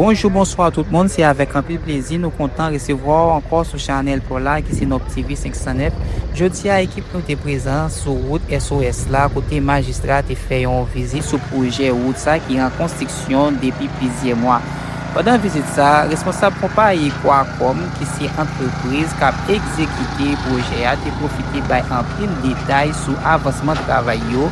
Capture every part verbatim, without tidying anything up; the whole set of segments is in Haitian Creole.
Bonjou, bonswa tout moun, se avèk anpil plezi nou kontan resevwa w ankò sou chanèl pa w la ki se Nòb T V senk san nèf. Jodi a, ekip nou te prezan sou wout S O S la, kote majistra te fè yon vizit sou pwojè wout sa ki an konstriksyon depi plizyè mwa. Pandan vizit sa, responsab konpayi Qualcomm, ki se antrepriz k ap egzekite pwojè a, te pwofite bay anpil detay sou avansman travay yo,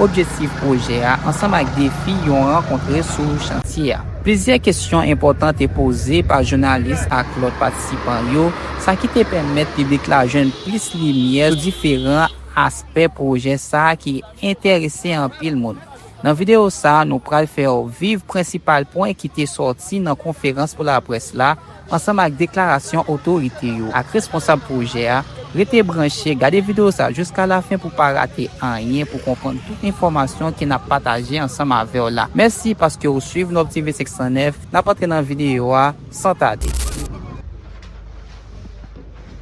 objektif pwojè a, ansanm ak defi yo rankontre sou chantye a. Plizyè kesyon enpòtan te poze pa jounalis ak lòt patisipan yo, sa ki te pèmèt piblik la jwenn plis limyè sou diferan aspè pwojè sa a ki enterese anpil moun. Nan videyo sa a, nou pral fè w viv prensipal pwen ki te sòti nan konferans pou laprès la, ansanm ak deklarasyon otorite yo ak responsab pwojè a. Rete branche, gade videyo sa a jiska lafen pou w pa rate anyen, pou w konprann tout enfòmasyon ke n ap pataje ansanm avè w la. Mèsi paske w swiv Nòb T V senk san nèf. N ap antre nan videyo a san tade.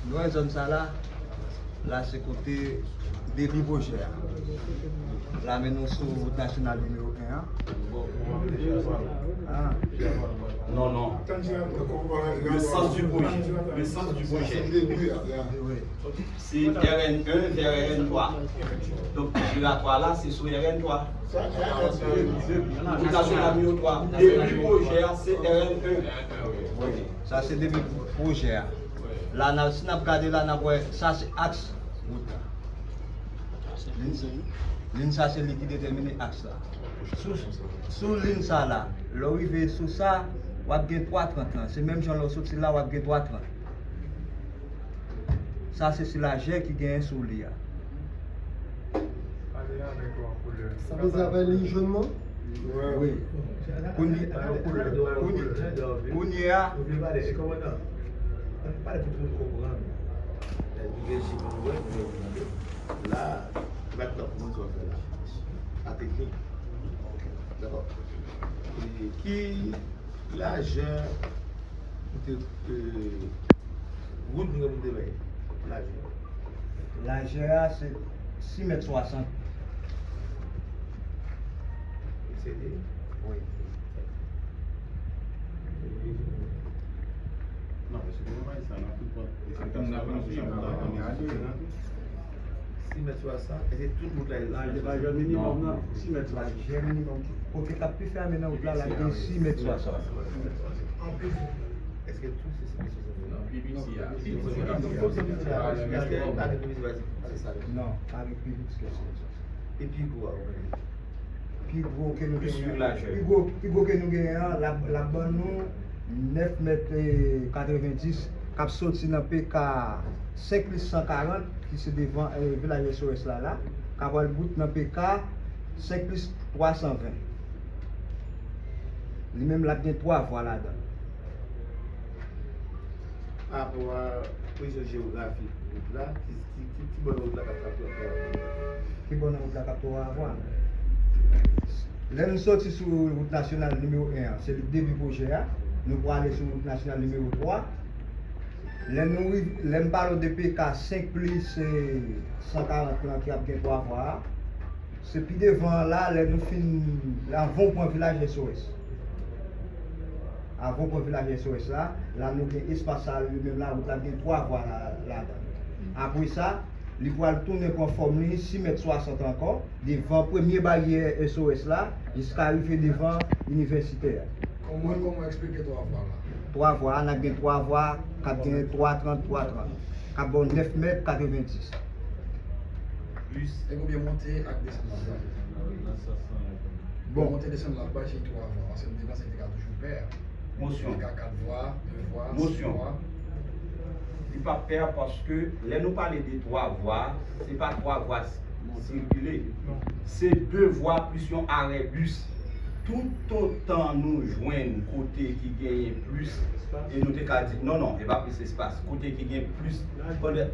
Nou wè zòn sa la, la se kote debi pwojè a. La men nou sou wout nasyonal nimewo en an. Ah. Non, non. Le sens du projet. Le sens du projet. Se R N en vè R N twa. Donk, jiratwa la, se sou R N twa. Wout nasyonal nimewo twa. Debi pwojè a, se R N en. Sa se debi pwojè a. La, n ap, si n ap gade la, n ap wè, sa se aks wout la. Lin, lin sa se li ki detèmine aks la. Sou, sou lin sa la, lè w rive sou sa, w ap gen twa trant lan. Se menm jan lè w soti la, w ap gen twa trant. Sa se si lajè ki genyen sou li a. Sa vle di avè liy jòn nan? Wi. Kounye, kounye, kounye a. Pale pou tout moun konprann. La, mentnan, kòman sa w fè la? A teknik. Dakò. E ki lajè pou te, e, wout nou gen pou te bay? Lajè. Lajè a se sis mèt swasant. Se li? Wi. Non, paske nou bay sa nan tout pòt. Sis mèt swasant, e se tout wout la, lajè, lajè minimòm nan, sis mèt swasant. Lajè minimòm, kote k ap pi fèmen nan wout la, l ap gen sis mèt swasant. Èske tout se sis mèt swasant? Non, pi piti a. Pi piti a. Èske pa gen pi piti a? Se sa. Non, pa gen pi piti ke sis mèt swasant. E pi gwo a, ou konnen? Pi gwo ke nou genyen an, pi gwo, pi gwo ke nou genyen an, l ap, l ap ban nou nèf mèt, e, katrevendis, k ap soti nan P K senk plis san karant, ki se devan, e, vilaj S O S la, la, k ap al bout nan P K senk plis twa san ven. Li menm, l ap gen twa vwa ladan l. Pa rapò a pozisyon jewografik wout la, ki, ki, ki, ki bò nan wout la k ap, k ap, k ap, ki bò nan wout la k ap twa vwa? Lè n soti sou wout nasyonal nimewo en an, se debi pwojè a, nou prale sou wout nasyonal nimewo twa. Lè nou riv-, lè m pale w de P K senk plis, e, san karant lan ki ap gen twa vwa a, se pi devan an la, lè nou fin, anvan w pran vilaj S O S. Anvan w pran vilaj S O S la, la nou gen espas sa yo menm la, wout la gen twa vwa la, ladan. Apre sa, li pral tounen pran fòm li, sis mèt swasant ankò, devan premye baryè S O S la, jiska rive devan inivèsitè a. Kòman, kòman eksplike twa vwa la? Twa vwa, n ap gen twa vwa, k ap gen twa trant, twa trant, k ap ba w nèf mèt katrevendis. Plis. E konbyen monte ak desann la? Bon. Monte desann la, pa jwenn twa vwa, paske m te panse li te ka toujou pè. Mosyon. Li ka kat vwa, de vwa, sis vwa. Li pa pè paske lè nou pale de twa vwa, se pa twa vwa sirkile. Se de vwa plis yon arè bis. Toutotan nou jwenn kote ki genyen plis, e nou te ka di, non, non, e pa plis espas, kote ki gen plis,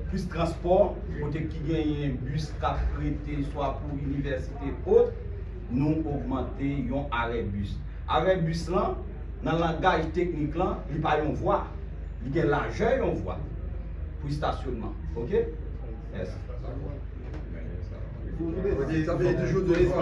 plis transpò, kote ki genyen bis k ap rete swa pou inivèsite, ot, nou ogmante yon arè bis. Arè bis lan, nan langaj teknik lan, li pa yon vwa. Li gen lajè yon vwa pou estasyonman. Oke? Mèsi. Sa vle di toujou de vwa.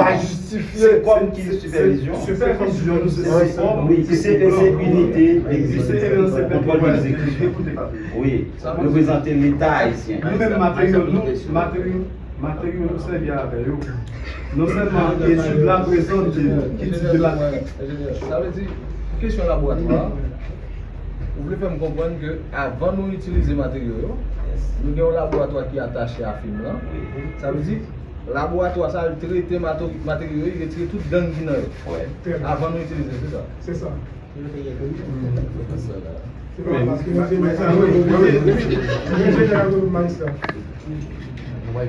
pa jistifye. Se kòm ki sipèvizyon? Sipèvizyon, nou se, se kòm, wi, se, se inite, egzekisyon, kontwòl egzekisyon. Wi, reprezante Leta ayisyen. Nou menm, materyo nou, materyo, materyo nou sèvi avè yo, non sèlman etid la prezante ki di de la. Enjenyè, sa vle di, pou kesyon laboratwa a, ou vle fè m konprann ke avan nou itilize materyo yo, nou gen yon laboratwa ki atache a fim lan. Sa vle di, laboratwa sa a, l trete mato-, materyo yo, li retire tout gang ki nan yo. Avan nou itilize, se sa? Se sa. Mwen,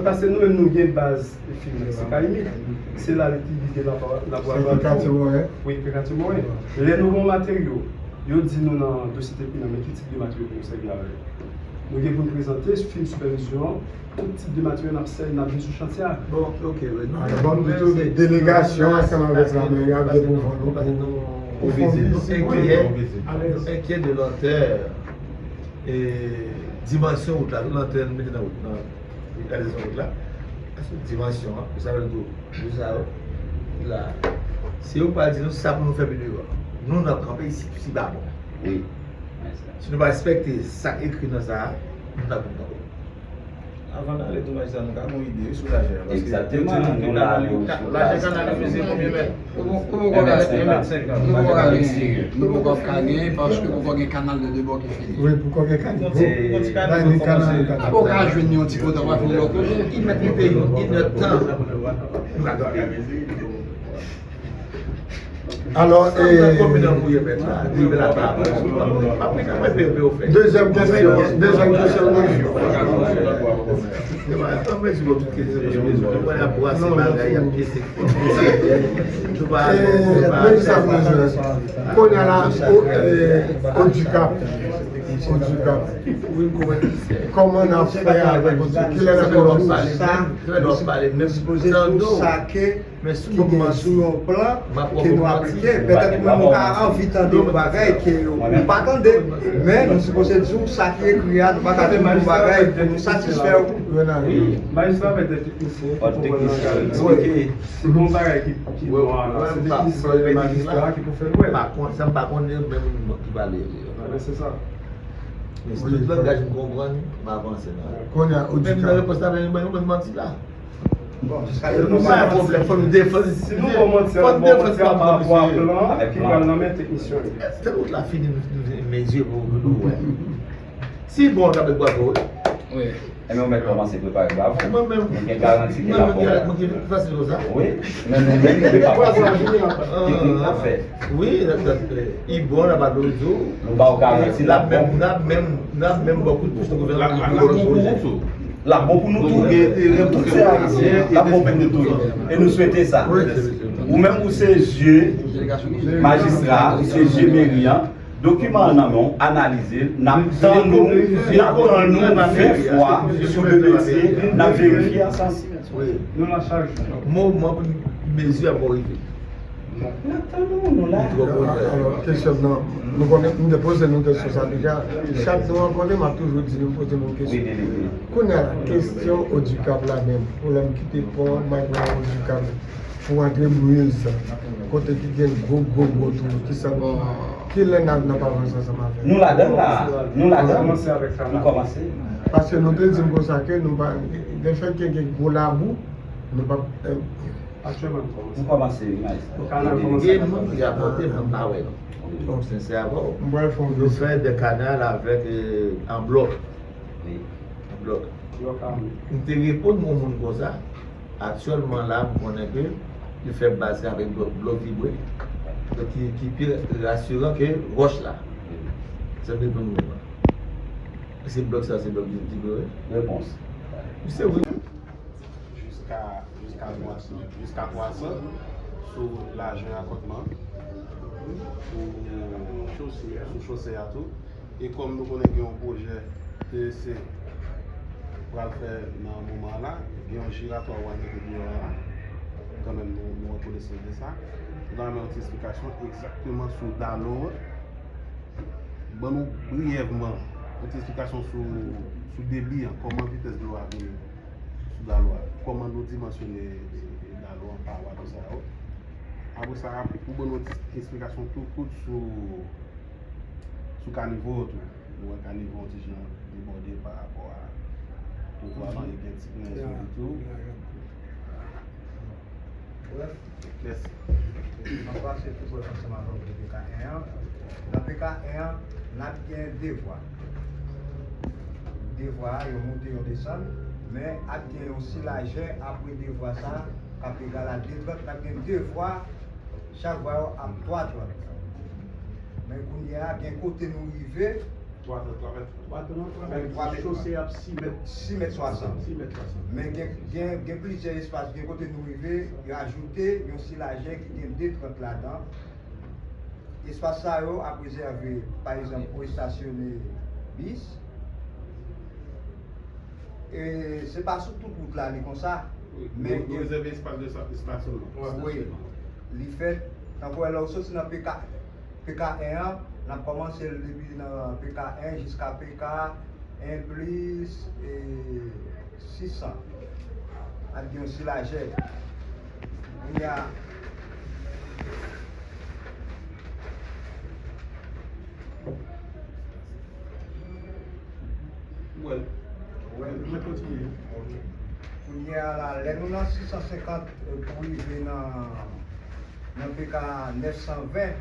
paske nou menm nou gen baz fim nan, se Kayimik. Se la li gen laboratwa tou. Wi, Pekati Moren. Lè nou gen yon materyo, yo di nou nan dosye teknik nan men ki tip de materyo pou nou sèvi avè l. Nou gen pou n prezante fim sipèvizyon an, tout tip de materyo n ap sèvi, n ap vin sou chantye a. Bon, ok, wi, nou. Alò, ban m di tou, delegasyon ansanm avèk la meri ap gen pou vann nou pou fè yon vizit. Nou enkyè, nou enkyè de lantè e dimansyon wout la, tout lantè nou mete nan wout, nan realizasyon wout la. Paske dimansyon an, sa vle di, de sa yo, la, se yo k pral di nou sa pou nou fè pi devan. Nou, n ap kanpe isi, si ba bon. Wi. Si nou pa respekte sa k ekri nan sa a, nou t ap vin kanpe. Avan n ale tou, majistra, nou ka gen yon ide sou lajè a, paske yo di nou ke kanal yo, lajè kanal yo mezire konbyen mèt? Kòman, kòman w ka gade yon mèt senkant? Nou poko ka gen, nou poko ka gen, paske poko gen kanal de debò ki fini. Wi, poko gen kanal. Yon ti, yon ti kanal pou kòmanse. Poko ka jwenn yon ti kote, w ap fè yon lòt kote. Li mèt rive yon inèdtan. Nou ka gade. Alò, e, dezyèm kesyon, dezyèm kesyon nou. E, men sa m bezwen. Kounye a la, o, e, Odikap. Odikap. Kòman n ap fè avèk Odikap? Kilè n ap fè lòt sa? Sipoze se yon sake ki gen sou yon plan ke nou aplike. Petèt ou menm ou ka anvi tande yon bagay ke ou pa tande, men nou sipoze di w sa ki ekri a, nou pa ka di w yon bagay pou nou satisfè w. Majistra mèt teknisyen ki konprann langaj lan. Si gen yon bagay ki nwa la, se teknisyen majistra ki pou fè l wè. Pa konn, sa m pa konn, menm ki pale. Se sa. Men si tout langaj m konprann, m avanse nan. Kounye a, ou di menm nan repons la, men nou ban nou manti la. Bon, se pa yon pwoblèm, fò nou defann. Si nou ba w manti, fò nou defann pa rapò a plan ki pral nan men teknisyen yo. Fè wout la fini, nou mezire pou nou wè. Si bon, n ap bravo, wi. Wi. Enben, ou mèt kòmanse prepare bravo. Mwen menm. Mwen gen garanti ke l ap bon. Mwen gen fasil konsa. Wi. Men nou menm, nou pa fasil. Teknik n ap fè. Wi, i bon, n ap ba nou di w. Nou ba w garanti l ap bon. N ap menm, n ap menm ba w kout pous nan gouvènman. L ap bon pou nou tou. L ap bon pou nou tou. Tout se Ayisyen, l ap bon pou nou tou. E nou swete sa. Ou menm ou se zye majistra, ou se zye meri an. Dokiman an nan men w, analize l, n ap tann ou, n ap tann ou ven fwa sou le metye, n ap verifye ansanm. Nou la chak jou. Moman pou mezi a pa rive. N ap tann ou, nou la. Alò, kesyon nan, nou konnen, m te poze nou kesyon sa deja. Chak nou rankontre, m ap toujou di nou poze nou kesyon. Kounye a la, kesyon Odikap la menm, pwoblèm kite pon, m al pran Odikap pou antre Bruz, kote ki gen gwo, gwo, gwo tou, ki sa, ki lè n ap, n ap avanse ansanm avè l? Nou ladan l la, nou ladan l. Nou kòmanse. Paske nou te di m konsa ke nou pa, lefètke gen gwo labou, nou p ap. Aktyèlman, nou kòmanse. Nou kòmanse, wi, majistra. E moun ki rapòte, mwen pa wè non. Sensèman, nou fè de kanal avèk, an blòk. An blòk. M te reponn yon moun konsa. Aktyèlman la, m konnen ke li fè baz avèk blòk, blòk vibre. Donk, ki, ki pi rasiran ke wòch la. Se m reponn moun nan. Èske blòk sa, se blòk vibre? Repons. Se wi. Jiska, jiska twa san, jiska twa san sou lajan akòtman, sou, sou chose a tou. E kòm nou konnen gen yon pwojè T E C pral fè nan moman an la, gen yon jiratwa w al mete deyò a la, kanmenm nou, nou rekonesan de sa. Nou ta renmen yon ti esplikasyon egzakteman sou dalo an. Ban nou briyèvman yon ti esplikasyon sou, sou debi an, kòman vitès dlo a vini sou dalo a, kòman nou dimansyone dalo an, pawa, tou sa yo. Apre sa, pou ban nou ti esplikasyon tou kout sou, sou kanivo yo tou. Nou wè kanivo an ti jan debòde pa rapò a pouvwa lan, e gen ti plen sou li tou. Brèf, mèsi. N ap pase tou brèf ansanm avè w pou P K en an. Nan P K en an, n ap gen de vwa. De vwa a, yon monte, yon desann, men ap gen yon silajè apre de vwa sa a, k ap egal a de trant, n ap gen de vwa, chak vwa yo ap twa trant. Men kounye a, gen kote nou rive, twa trant, twa mèt, twa mèt, chose ap sis mèt. Sis mèt swasant. Sis mèt swasant. Men gen, gen, gen plizyè espas, gen kote nou rive, yo ajoute yon silajè ki gen de trant ladan. Espas sa yo ap rezève, pa egzanp, pou estasyone bis. E se pa sou tout wout la li konsa. Wi, men nou, nou gen rezève espas de estasyonman. Wi. Li fèt, tankou lè w soti nan P K, P K en an, n ap kòmanse l depi nan P K en jiska P K en plis, e, sis san. Ak gen yon silajè. Kounye a, Wè. Wè. Mwen kontinye. Ok. Kounye a la, lè nou nan sis san senkant, eh, pou rive nan, nan P K nèf san ven,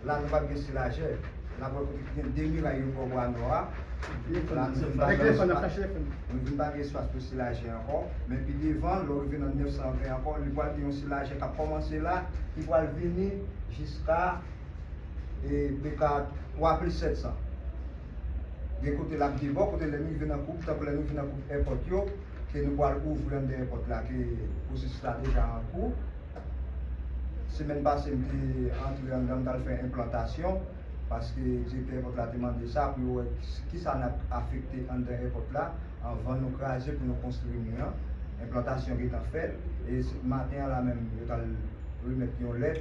la nou p ap gen silajè. N ap wè kote ki gen de miray yo bò bwa nò a. La, nou vin pa gen espas, nou vin pa gen espas pou silajè ankò. Men pi devan, lè w rive nan nèf san ven ankò, li pral gen yon silajè k ap kòmanse la, ki pral vini jiska e P K twa plis sèt san. Gen kote l ap debò, kote lè nou rive nan koup, tankou lè nou rive nan koup èpòt yo, ke nou pral ouvri anndan èpòt la, ke pwosesis la deja an kou. Semèn pase, m te antre anndan, m t al fè enplantasyon, paske direktè èpòt la te mande sa pou yo wè kisa n ap afekte anndan èpòt la anvan nou kraze pou nou konstwi mi an. Enplantasyon gentan fèt, e maten an la menm, yo t al remèt yon lèt.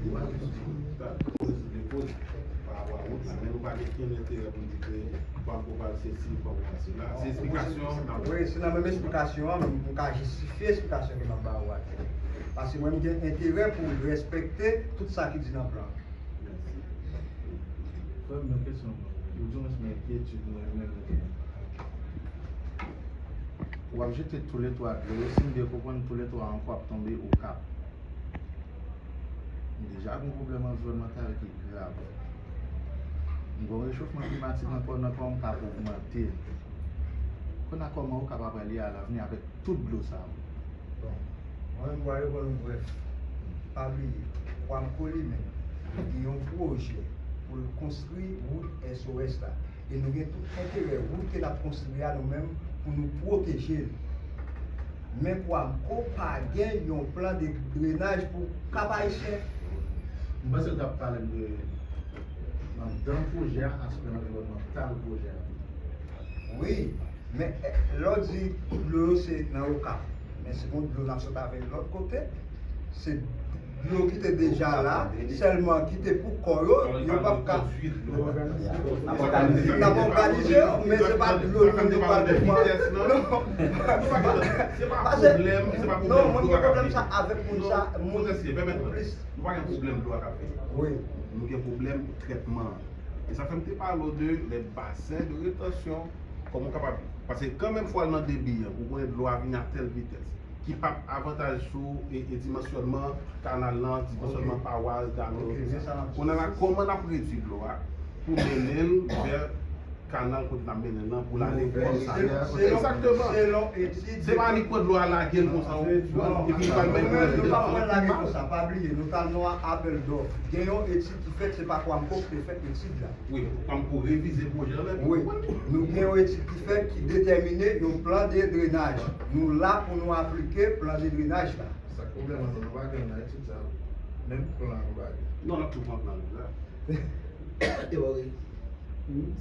Koz de koz pa rapò a wout la, men nou pa gen okenn enterè pou n di ke Kwamko pral sesi, Kwamko pral sela. Se esplikasyon n ap... Wi, se nan menm esplikasyon an, m ka jistifye esplikasyon ke m ap ba ou a. Paske mwen, m gen enterè pou respekte tout sa ki di nan plan. Mèsi. Frè m, yon kesyon. Ou di mwen se yon enkyetid mwen menm m gen. W ap jete toulètwa dlo yo, si m byen konprann, toulètwa ankò ap tonbe Okap. M deja gen yon pwoblèm anviwònmantal ki grav. M gen yon rechofman klimatik ankò nan kò m k ap ogmante l. Kounye a, kòman Okap ap prale a alavni avèk tout dlo sa yo? Bon, mwen menm, m pral reponn ou brèf. Pa bliye, Kwamko li menm, li gen yon pwojè pou l konstwi wout S O S la. E nou gen tout enterè wout ke n ap konstwi a nou menm pou nou pwoteje l. Men Kwamko pa gen yon plan de drenaj pou Kap Ayisyen. M panse l t ap pale m de anndan pwojè a, aspè anviwònmantal pwojè a. Wi, men, eh, lè w di dlo yo se nan Okap, men se yon dlo n ap sot avè l lòt kote, se dlo ki te deja la, sèlman ki te pou kò yo, yo p ap ka. N ap òganize, n ap òganize yo, men se pa dlo nou nou pral pran. Non. Se pa pwoblèm, se pa pwoblèm dlo ak... Non, mwen gen pwoblèm sa avèk moun sa, moun plis. Nou pa gen pwoblèm dlo ak afè. Wi. Nou gen pwoblèm trètman an. E sa fè m te pale w de les bassins de rétention, kòman w kapab, paske kanmenm fò w al nan debi an, ou konnen dlo a vini a tèl vitès, ki p ap avantaj sou e, e dimansyònman kanal lan, dimansyònman pawa, galon, tout sa. Kounye a la, kòman n ap redui dlo a pou mennen l vè kanal kote n ap mennen l lan pou l ale kòm sa. Egzakteman. Se pa li pran dlo a lage l konsa, epi li pral bay pwoblèm de dlo. Nou pa pran lage konsa, pa bliye, nou t al nan yon apèl dòf. Gen yon etid ki fèt, se pa Kwamko ki te fè etid la. Wi, Kwamko revize pwojè an, epi... Wi, nou gen yon etid ki fèt ki detèmine yon plan de drenaj. Nou la pou nou aplike plan de drenaj la. Sa k pwoblèm an, nou pa gen nan etid sa yo. Menm plan nou pa gen. Non, n ap tou pran plan nou la. E wè wi.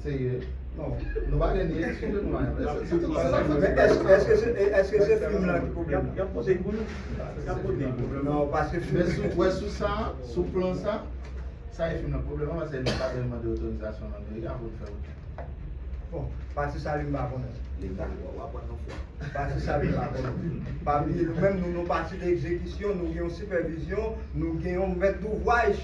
Serye? Non. Nou pa gen ni etid, nou pa gen. Se tout sa k fè. Men èske, èske se, èske se fim lan ki pwoblèm? Y ap pote l pou nou. Y ap pote l pou nou. Non, paske fim... Men sou, wè, sou sa, sou plan sa, sa e fim lan pwoblèm an, paske nou pa gen mande otorizasyon nan meri a pou n fè wout. Bon, pati sa li m pa konnen. Leta, w ap pran nan fwa. Pati sa li m pa konnen. Pa bliye, nou menm, nou, nou pati de egzekisyon, nou gen yon sipèvizyon, nou gen yon mèt douvraj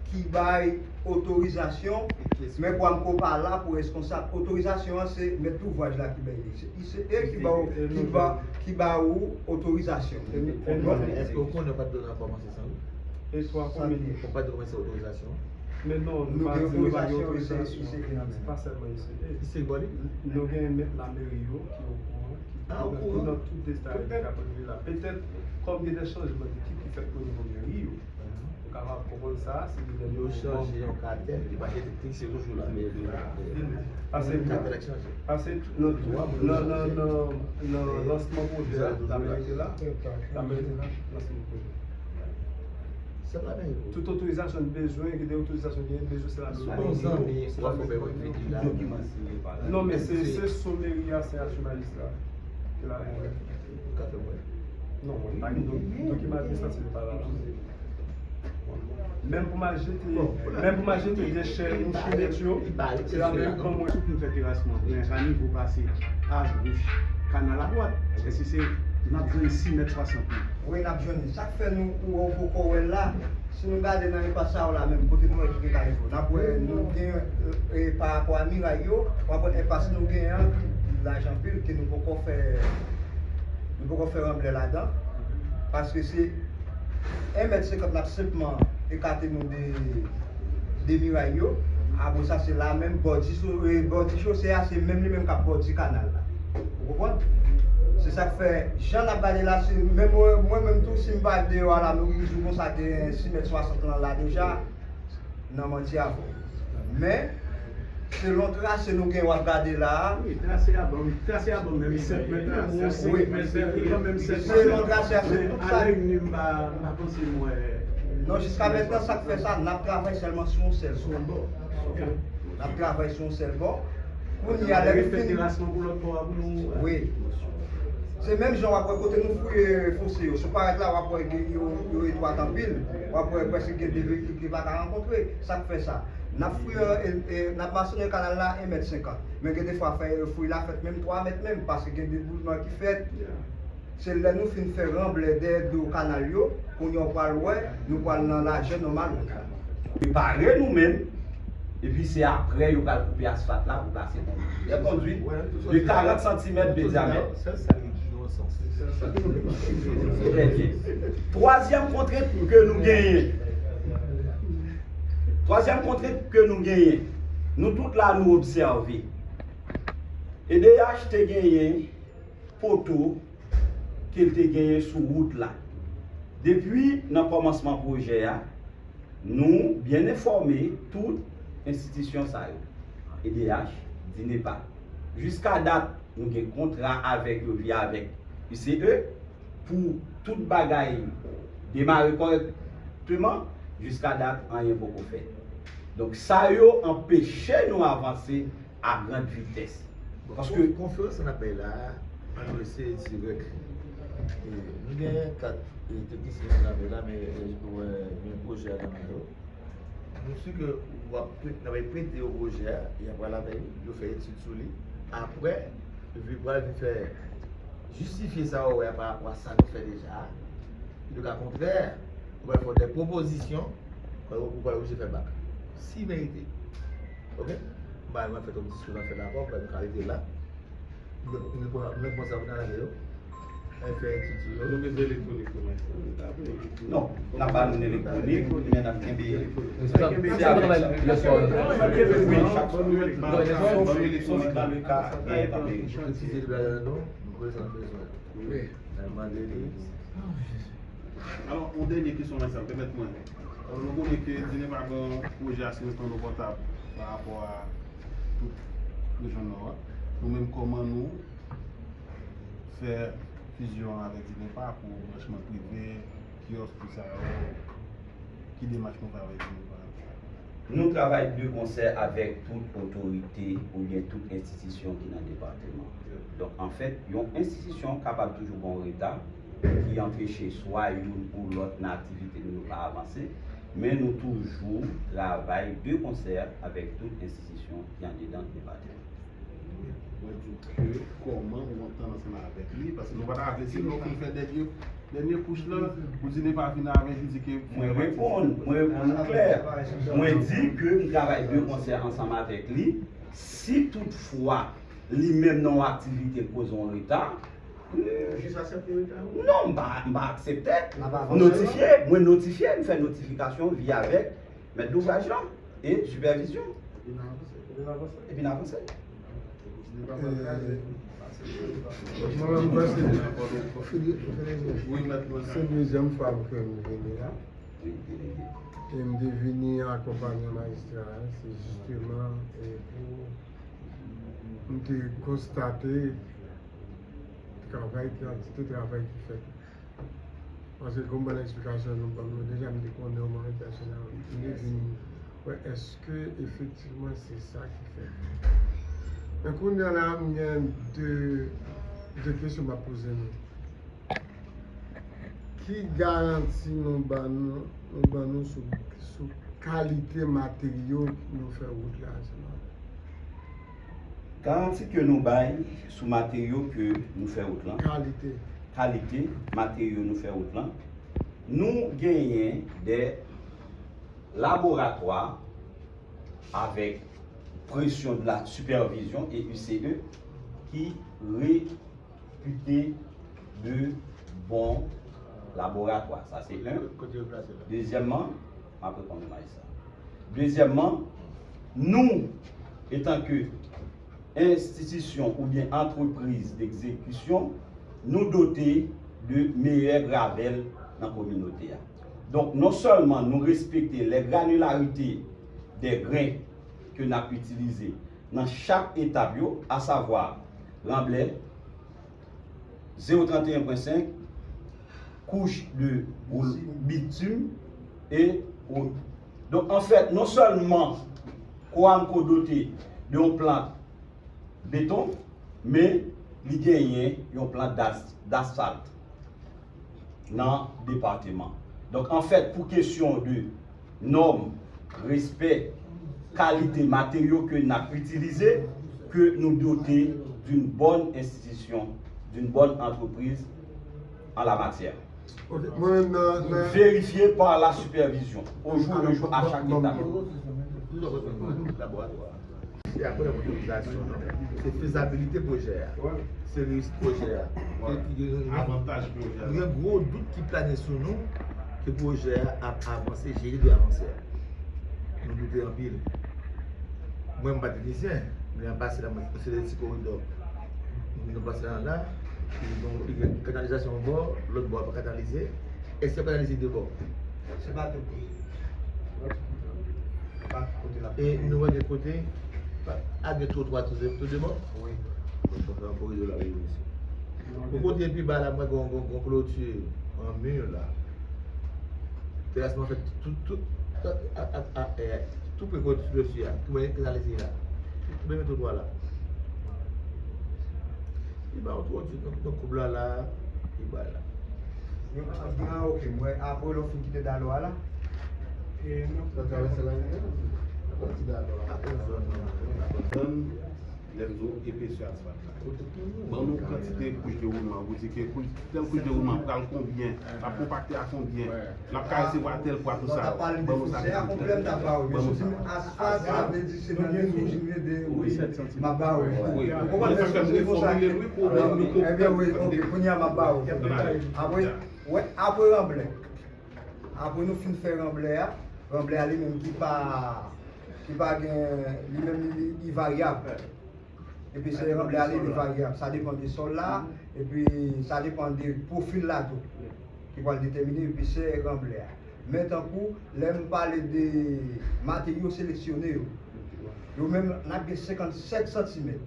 ki bay otorizasyon, men Kwamko pa la pou reskonsab. Otorizasyon an, se mèt douvraj la ki bay li. Se, se e ki ba ou, ki ba, ki ba ou otorizasyon. Èske w konnen w pa t dwe kòmanse san wout? E twa komin. Ou pa t dwe kòmanse otorizasyon? Men non, nou pa di nou pa gen otorizasyon. Se pa sèlman I C E. I C E bò li? Nou gen mèt lameri yo ki okouran, ki nan tout detay ki ap rive la. Petèt, kòm gen de chanjman ki, ki fèt o nivo meri yo, ou kapab konprann sa, se de... Yo chanje yon katèk ki pa gen teknisyen toujou la, men yo toujou la. Paske, paske nan, nan, nan, nan lansman pwojè a, l ap rete la, l ap rete la, lansman pwojè. Tout otorizasyon n bezwen, gen de otorizasyon gen, n bezwen, se la meri. Non, men se, se sou meri a, se asou majistra. Se la meri. Non, mwen pa gen dokiman administratif pa la. Menm pou m al jete, menm pou m al jete dechè nou sou nèt yo, se la meri k ban mwen. Sou pou n fè terasman, men sa nivo pase a goch kanal a dwat. Èske se, n ap jwenn sis mèt swasant menm? Wi, n ap jwenn li. Sa k fè nou, ou, ou poko wè l la, si nou gade nan enpas sa yo la menm, kote nou wè ki gen kanivo, n ap wè nou gen, e, pa rapò a miray yo, w ap wè enpas nou gen an ki laj anpil, ke nou poko fè, nou poko fè ranblè ladan. Paske se en mèt senkant n ap senpman ekate nou de, de miray yo. Apre sa, se la menm, bò di so-, e, bò di chose a, se menm li menm k ap bò di kanal la. Ou konprann? Se sa k fè, jan n ap gade la, se menm mwen, mwen menm tou, si m pa deyò a la, nou vin di w konsa, gen sis mèt swasant lan la deja, nan manti avè w. Men, selon trase nou gen, w ap gade la a. Wi, trase a ban, trase a ban menm senk mèt la, menm senk mèt, li ban menm senk mèt. Selon trase a, se tout sa. Alè ni m pa, m pa panse m wè. Non, jiska mentnan, sa k fè sa, n ap travay sèlman sou yon sèl bò. N ap travay sou yon sèl bò. Kounye a, lè nou fin... Terasman pou lòt bò a pou nou. Wi. Se menm jan w ap wè kote nou fouye fose yo. Si w parèt la, w ap wè gen yo, yo etwat anpil. W ap wè prèske gen de veyikil ki pa ka rankontre. Sa k fè sa? N ap fouye, e, e, n ap masonnen kanal la en mèt senkant. Men gen de fwa fè fouy la fèt menm twa mèt menm, paske gen deboulman ki fèt. Se lè nou fin fè ranblè dèyè do kanal yo, kounye a w pral wè, nou pral nan lajè nòmal wout la. Prepare nou menm, epi se apre yo pral koupe asfalt la pou plase kondwi. Fè kondwi de karant santimèt de dyamèt. Trè byen. Twazyèm kontrent ke nou genyen. Twazyèm kontrent ke nou genyen. Nou tout la, nou obsève. E D H te genyen poto ke l te genyen sou wout la. Depi nan kòmansman pwojè a, nou byen enfòme tout enstitisyon sa yo. E D H, DINEPA. Jiska dat, nou gen kontra avèk yo via avèk U C E pou tout bagay demare kòrèkteman. Jiska dat, anyen poko fèt. Donk, sa yo anpeche nou avanse a grand vitès. Bon, paske kon-, konferans n ap bay la a, annou eseye dirèk. E, nou gen kat, e, teknisyen ki travay la, men, e, wè, men pwojè a nan men yo. Nou si ke w ap pre-, n ap prete yo pwojè a, y ap pral avè l, yo fè etid sou li. Apre, yo vin pral vin fè jistifye sa yo wè a pa rapò a sa nou fè deja a. Ki de ka kontrè, ou pral fè de pwopozisyon, ou pral oblije fè bak. Si merite. Oke? M pa, m ap fè yon diskou nan fè dakò, pou nou ka rete la. Nou, nou, nou, nou kòmanse ap nan yo. Fè etid sou yo. Nou bezwen elektwonik pou mwen. Non, n ap ba nou elektwonik, men n ap kenbe. Se avèk sa. Wi, chak sou elektwonik nan le ka, gen pa de. Nou itilize li la, non? Nou konnen sa nou bezwen. Wi. Nan mande li. Alò, yon dènye kesyon, Marcel, pèmèt mwen. Alò, nou konnen ke DINEPA gen yon pwojè asirans nan dlo pòtab pa rapò a tout rejyon Nò a. Nou menm, kòman nou fè fizyon avèk DINEPA pou branchman prive, kyòs, tout sa yo? Ki demach nou fè avèk DINEPA? Nou travay de konsè avèk tout otorite oubyen tout enstitisyon ki nan depatman. Donk, anfèt, yon enstitisyon kapab toujou gen yon reta ki anpeche swa youn ou lòt nan aktivite nou yo pa avanse, men nou toujou travay de konsè avèk tout enstitisyon ki andedan depatman. Mwen di ke kòman ou antann ansanm avèk li, paske nou pa ta vle, si nou fin fè dènye, dènye kouch lan, ou di DINEPA vin avèk li, di ke Mwen reponn, mwen reponn ou klè. Mwen di ke m travay de konsè ansanm avèk li. Si toutfwa li menm nan yon aktivite l koze yon reta, Jis aksepte reta yo? Non, m pa, m pa aksepte. N ap avanse. Notifye, mwen notifye, m fè notifikasyon via avèk mèt douvraj lan e sipèvizyon. Epi n ap avanse. Epi n ap avanse. Epi n ap avanse. Mwen menm, mwen se, se dezyèm fwa ke m vini la. E m te vini akonpanye majistra a, se jisteman, e, pou m te konstate travay, kantite travay ki fèt. Paske, kòm ban eksplikasyon nou ban m yo deja, m te konnen yo mwen pèsonèlman. M te vin wè èske efektivman se sa ki fèt. Men kounye a la, m gen de, de kesyon m ap poze nou. Ki garanti nou ban nou, nou ban nou sou, sou kalite materyo nou fè wout la ansanm avè? Garanti ke nou bay sou materyo ke nou fè wout lan. Kalite. Kalite materyo nou fè wout lan. Nou genyen de laboratwa avèk presyon de la sipèvizyon e U C E ki re- pite de bon laboratwa. Sa se youn. Kote yo plase la? Dezyèmman, m ap reponn ou, majistra. Dezyèmman, nou, etanke enstitisyon oubyen antrepriz degzekisyon, nou dote de meyè gravèl nan kominote a. Donk, non sèlman nou respekte les granularités des grains ke n ap itilize nan chak etap yo, asavwa ranblè, zewo trannteyen pwen senk, kouch de boul bitim e wot. Donk, anfèt, non sèlman Coramco dote de yon plant beton, men Li genyen yon plant das-, dasalt nan depatman. Donk, anfèt, pou kesyon de nòm, respè, kalite materyo ke n ap itilize, ke nou dote d'une bonne institution, d'une bonne entreprise en la matière. Ok, mwen menm nan, nan Vérifié par la supervision, au jour le jour, à chaque étape. Se apre otorizasyon, non? Se fezabilite pwojè a. Se risk pwojè a. Avantaj pwojè a. Gen gwo dout ki plane sou nou ke pwojè a ap avanse jan li dwe avanse a. Nou doute anpil. Mwen, m pa teknisyen, men an pase la, mwen, se de ti koridò. Nou pase la, la, li gen kanalizasyon yon bò, lòt bò a pa kanalize. Èske y ap kanalize de bò? Se pa tout kote. Pa tout kote la. E nou wè gen kote, pa, a gen twotwa tou, tou de bò? Wi. Donk, fò fè yon koridò la, wi, mesye. Pou kote pi ba la, mwen, gon, gon, gon kloti an mi la. Terasman fèt tout, tout, a, a, a, a, tou pre kloti a. Ki mwen, ki sa lese la. Ki mwen, twotwa la. Li ba yon twotwa, yon, yon koub la, la, li ba la. Yon, an, an, ok, mwen, apre lè w fin kite dalò a la. E, non. Sa travèse la, non? Sa pati dalò a. Apre zòn nan. Zòn, lè m di w, epesè asfalt la. Ban nou kantite kouch de woulman, pou di ke kouch, tèl kouch de woulman pral konbyen, l ap konpakte a konbyen, l ap ka resevwa tèl pwa, tou sa. Ban nou sa. Ban nou sa. Asfalt, sa vle di se nan nivo jimye de, wi, m ap ba ou. Wi. Ou konprann? Sa fè m reformile l, wi, pou ban nou. Ebyen, wi, ok, kounye a m ap ba ou. Apre, wè, apre ranblè. Apre nou fin fè ranblè a, ranblè a li menm ki pa, ki pa gen, li menm li, li, li varyab. Epi se ranblè a li, li varyab. Sa depann de sòl la, epi sa depann de pwofil la tou, ki pral detèmine epi se ranblè a. Men tankou, lè m pale de materyo seleksyone yo, yo menm, n ap gen senkannsèt santimèt.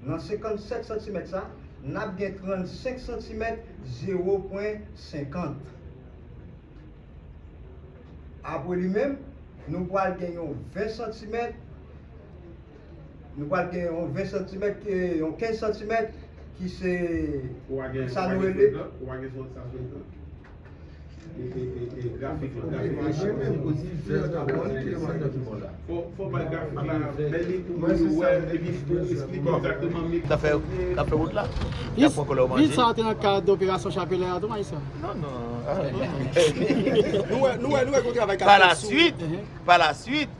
Nan senkannsèt santimèt sa, n ap gen trannsenk santimèt, zewo pwen senkant. Apre li menm, nou pral gen yon ven santimèt, nou pral gen yon ven santimèt, e, yon kenz santimèt, ki se sa nou rele. Ou pa gen sòt sa frekan? E, e, e, e, grafik la, grafik la. Mwen menm, ou di ven santimèt, ki se dokiman la. Fò, fò bay grafik la, men li pou moun yo wè, epi pou eksplike egzakteman. K ap fè, k ap fè wout la. Y ap pran koulè w manje. Vizit sa a te nan kad operasyon Chapelè a tou, Majistra? Non, non. Nou wè, nou wè, nou wè yon travay k ap fèt sou. Pa la swit, pa la swit,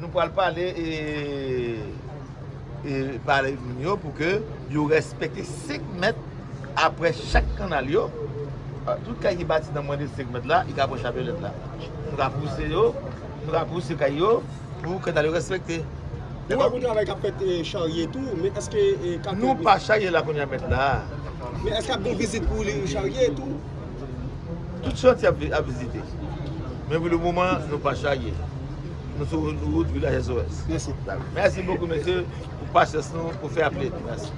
nou pral pale, e, e, pale moun yo pou ke yo respekte senk mèt apre chak kannal yo. A, tout kay ki bati nan mwens de senk mèt la, li ka pran chapelèt la. Nou ka pouse yo, nou ka pouse kay yo pou kannal yo respekte. Nou wè gon travay k ap fèt, e, Charye tou, men èske, e, ka... Nou pa Charye la kounye a, mèt la. Men èske ap gon vizit pou li Charye tou? Tout chantye ap vi-, ap vizite. Men pou le moman, nou pa Charye. Nou sou wout vilaj S O S. Mèsi. Mèsi bokou, mesye, pou pasyans nou, pou fè aple nou. Mèsi.